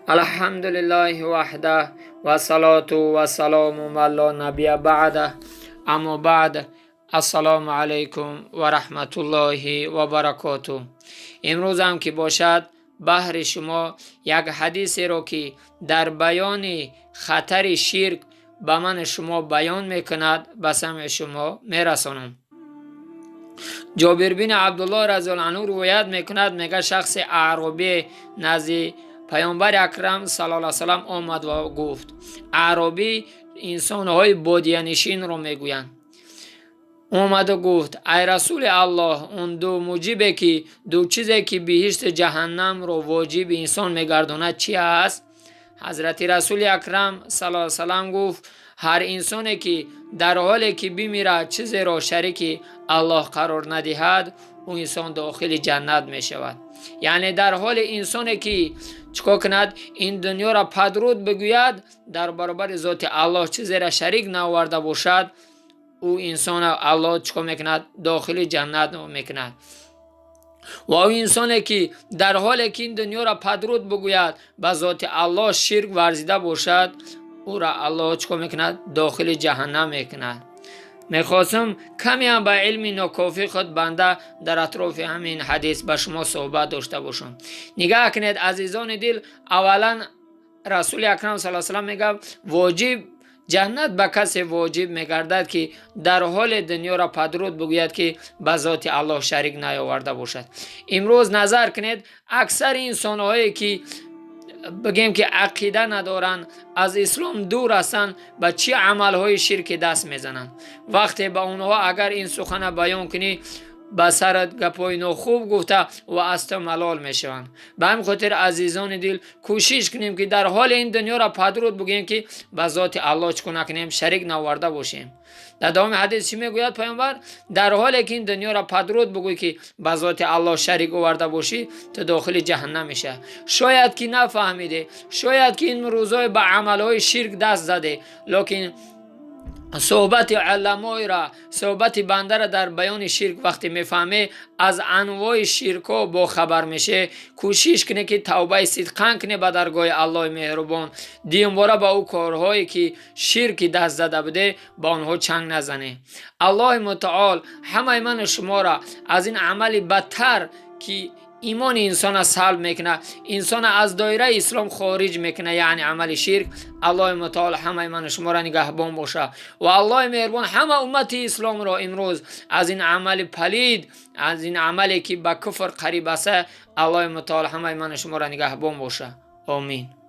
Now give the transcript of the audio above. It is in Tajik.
الحمد لله وحده والصلاة والسلام من لا نبي بعده. أما بعد، السلام علیکم و رحمت الله و برکاته. امروز هم که باشد بهر شما یک حدیثی رو که در بیان خطر شرک به من شما بیان میکند به سمع شما میرسانم. جابر بن عبدالله رضی الله عنه روایت میکند، میگه شخص اعرابی نزد پیامبر اکرم صلی الله علیه وسلم آمد و گفت. اعرابی انسانهای بادیه‌نشین رو میگویند. омаду гуфт: ай расули Аллоҳ, он ду муҷибе ки ду чизе ки биҳишти ҷаҳаннамро воҷиби инсон мегардонад, чи аст? Ҳазрати расули акрам сал салам гуфт: ҳар инсоне ки дар ҳоле ки бимирад, чизеро шарики Аллоҳ қарор надиҳад, ӯ инсон дохили ҷаннат мешавад. Яъне дар ҳоли инсоне ки чикор кунад, ин дунёро падруд бигӯяд, дар баробари зоти Аллоҳ чизеро шарик наоварда бошад, ӯ инсона Аллоҳ чикор мекунад? Дохили ҷаннат мекунад. Ва ӯ инсоне ки дар ҳоле ки ин дунёро падруд бигӯяд, ба зоти Аллоҳ ширк варзида бошад, ӯро Аллоҳ чикор мекунад? Дохили ҷаҳаннам мекунад. Мехостам камеам ба илми нокофии худ банда дар атрофи ҳамин ҳадис ба шумо суҳбат дошта бошам. Нигаҳ кунед, азизони дил, аввалан расули акрам сал салам мегӯяд: воҷиб ҷаннат ба касе воҷиб мегардад, ки дар ҳоле дунёро падруд бигӯяд, ки ба зоти Аллоҳ шарик наёварда бошад. Имрӯз назар кунед, аксари инсонҳое ки бигем ки ақида надоранд, аз ислом дур ҳастанд, ба чӣ амалҳои ширки даст мезананд. Вақте ба онҳо агар ин сухана баён кунӣ, ба сарат гапҳои нохуб гуфта ва аз ту малол мешаванд. Ба ҳамин хотир, азизони дил, кӯшиш кунем, ки дар ҳоли ин дунёро падруд бигӯем, ки ба зоти Аллоҳ чӣ накунем? Шарик наоварда бошем. Дар давоми ҳадис чӣ мегӯяд паёмбар? Дар ҳоле ки ин дунёро падруд бигӯй, ки ба зоти Аллоҳ шарик оварда бошӣ, ту дохили ҷаҳаннам мешавӣ. Шояд ки нафаҳмиде, шояд ки ин рӯзҳое ба амалҳои ширк даст заде, лекин суҳбати уламоира, суҳбати бандара дар баёни ширк вақте мефаҳме, аз анвои ширкҳо бохабар меше, кӯшиш кунӣ, ки тавбаи сидқан кунӣ ба даргоҳи Аллоҳи меҳрубон, дуюмбора ба ӯ корҳое ки ширки даст зада буде, ба онҳо чанг назанӣ. Аллоҳи мутаол ҳамаи ману шуморо аз ин амали бадтар, ки имони инсона салб мекунад, инсона аз доираи ислом хориҷ мекунад, яъне амали ширк, Аллоҳи мутаол ҳамаи ману шуморо нигаҳбон боша ва Аллоҳи меҳрубон ҳама уммати исломро имрӯз аз ин амали палид, аз ин амале ки ба куфр қариб аста, Аллоҳи мутаол ҳамаи ману шуморо нигаҳбон боша. Омин.